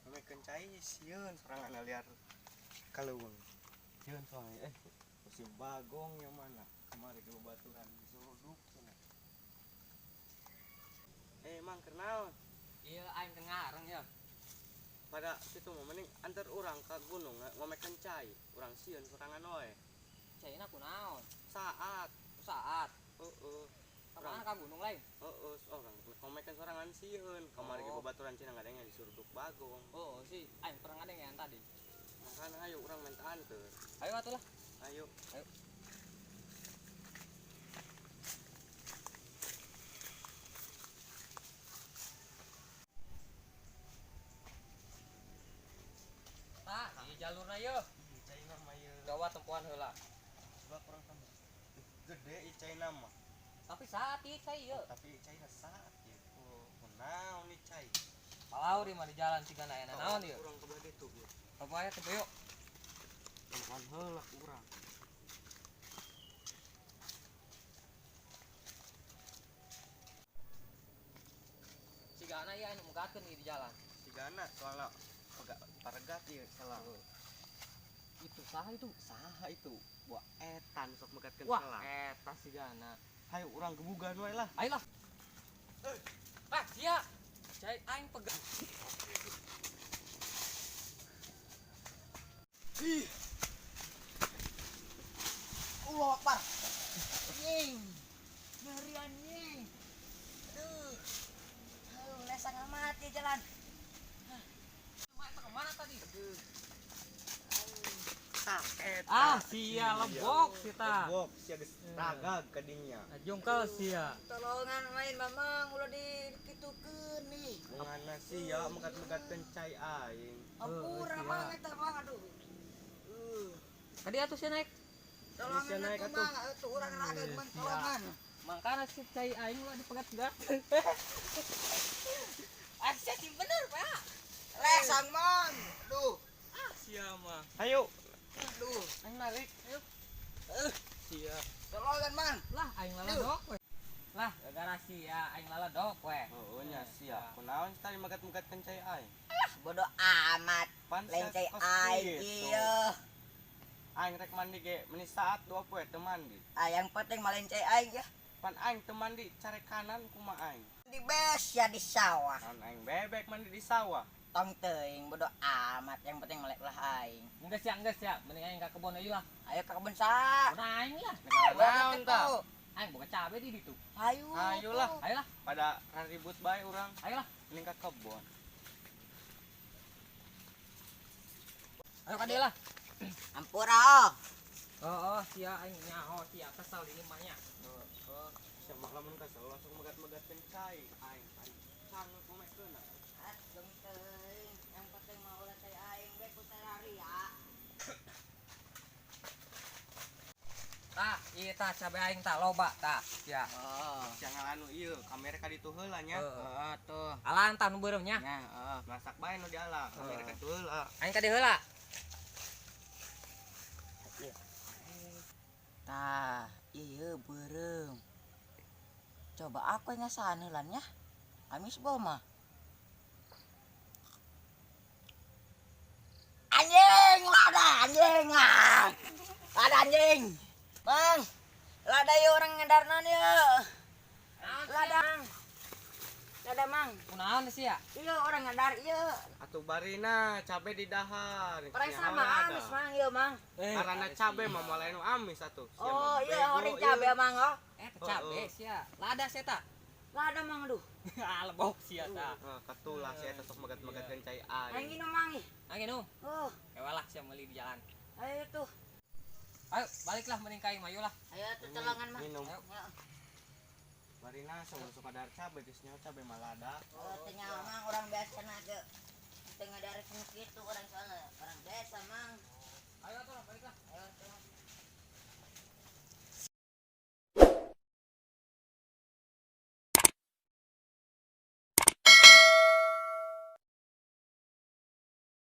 Ngomekeun cai sieun sorangan liar kaleuweung. Sieun soalnya si Bagong yang mana? Kemari ke baturan disuruduk cenah. Mang kenal. Iya, aing teu ngareng ya. Pada situ mah mending antar urang ka gunung ngomekeun cai. Urang sieun sorangan we. Caina kunaon? Saat Saat. heeh. Ka mana ka gunung lain? Heeh, orang ngomekeun sorangan sieun. Kamari ke Oh. babaturan cenah ngadengnya disuruduk Bagong. Oh, si aing pernah ngadengean tadi. Makana ayo urang minta anter. Ayo atuh lah. Ayo. Ayo. Tah, di jalurna yeuh. Ih, caina mah ieu. Gawa tempuan heula. Coba kurang tambah. Gede ieu caina mah. Tapi saat ieu cai ieu. Tapi caina saat ieu. Oh, kunaon ieu cai? Palau di mah di jalan sigana aya naon ieu? Urang ke bade tuh ieu. Apa aya teh yuk? Tempuan heula urang. Sigana ieu anu mugakeun ieu di jalan. Sigana soalna paregat ieu salah. Itu saha itu? Saha itu? Wah, etan sok megatkeun Wah, salah. eta sigana. Hayu urang gebugan we lah. Ayo lah. Ah, sia. Cai aing pegang. Ih, Allah Akbar. Anjing. Nyeri anjing. Aduh. Aduh, lesang amat di jalan. Mak, eta kemana tadi? tah eta. Ah, sia lebok sita. Lebok sia geus ragag ka dinya. Jungkel sia. Tolongan main mamang ulah dikitukeun nih. Mengana sia megat-megatkeun cai aing. Ampura sia. mang eta mang aduh. Tadi atuh sia naik. Tolongan Sia naik atuh atuh. mang atuh urang ragag mang Sia. tolongan. Mangkana si cai aing ulah dipegat-pegat. Ah, sia sih bener, Pak. Lesang mang. Aduh. Ah, sia mah. Hayu, Aduh. aing narik. Ayo. Sia. Tolongan mang. Lah, aing laladok we. Lah, gara-gara sia aing laladok we. Heueuh nya sia. Kunaon tadi megat-megatkeun cai aing? Bodoh amat. Pan sia Lain cai kos aing kitu. iya. Aing rek mandi ge meni saat dua poe teu mandi. Ah, yang penting mah lain cai aing ya. Pan aing teu mandi care kanan kumaha aing. Di bes ya di sawah. Naon aing bebek mandi di sawah. Tong teuing bodoh amat yang penting melek lah aing. Enggeus sia, enggeus sia. Mending aing ka kebon deui lah. Ayo ke kebun sa. Udah aing lah. Naon tah? Aing boga cabe di ditu. Ayo. Ayo lah. Ayo lah, Pada ribut bae urang. ayo lah. Mending ka kebon. Ayo ka dieu lah. Ampura oh. Oh, oh, sia aing nyaho sia kesel di imah nya. Heeh. Sia mah lamun kesel langsung megat-megatkeun cai aing. Pan cangut ngomekeun. Tong teuing yang penting mah ulah cai aing be ku lari ya. Tah, ieu tah cabe aing tah loba tah. Sia. Oh. Sia ngalanu ieu kamera ka ditu heula nya. Heeh. Oh tuh. Alaan tah nu beureum nya. Nah, oh. Masak bae nu diala, kamera ka ditu heula. Aing ka dieu heula. Tah, iya beureum. Coba aku yang ngasaan heula nya. Amis bol mah. Anjing, lada anjing. Ah. Lada anjing. Bang, lada yuk orang ngedarnan yuk. Lada. Lada mang. Kunaon sia? Iya orang ngedar iya. Atuh barina cabe di dahar. Orang Sia sama lada. amis mang iya mang. Karena cabe mah moal nu amis atuh. Sia Oh mah iya bego, orang ieu. cabe mang oh. Teh cabe Oh, oh. sia. Lada sia tah. Lada mang aduh. Ah, lebok sia tah. Heeh, katulah sia eta sok megat-megatkeun cai Aing aing. minum mang ih. Aing minum. Oh, Ewa lah sia meuli di jalan. ayo tuh. Ayo, baliklah mending ka aing mah lah. Ayo tuh tolongan mah. Minum. Ayo. Ya. Barina sok sok kadar cabe geus nyaho cabe mah lada. Oh, teu mang orang biasa na ge. Teu ngadar kitu orang soalnya orang desa mang.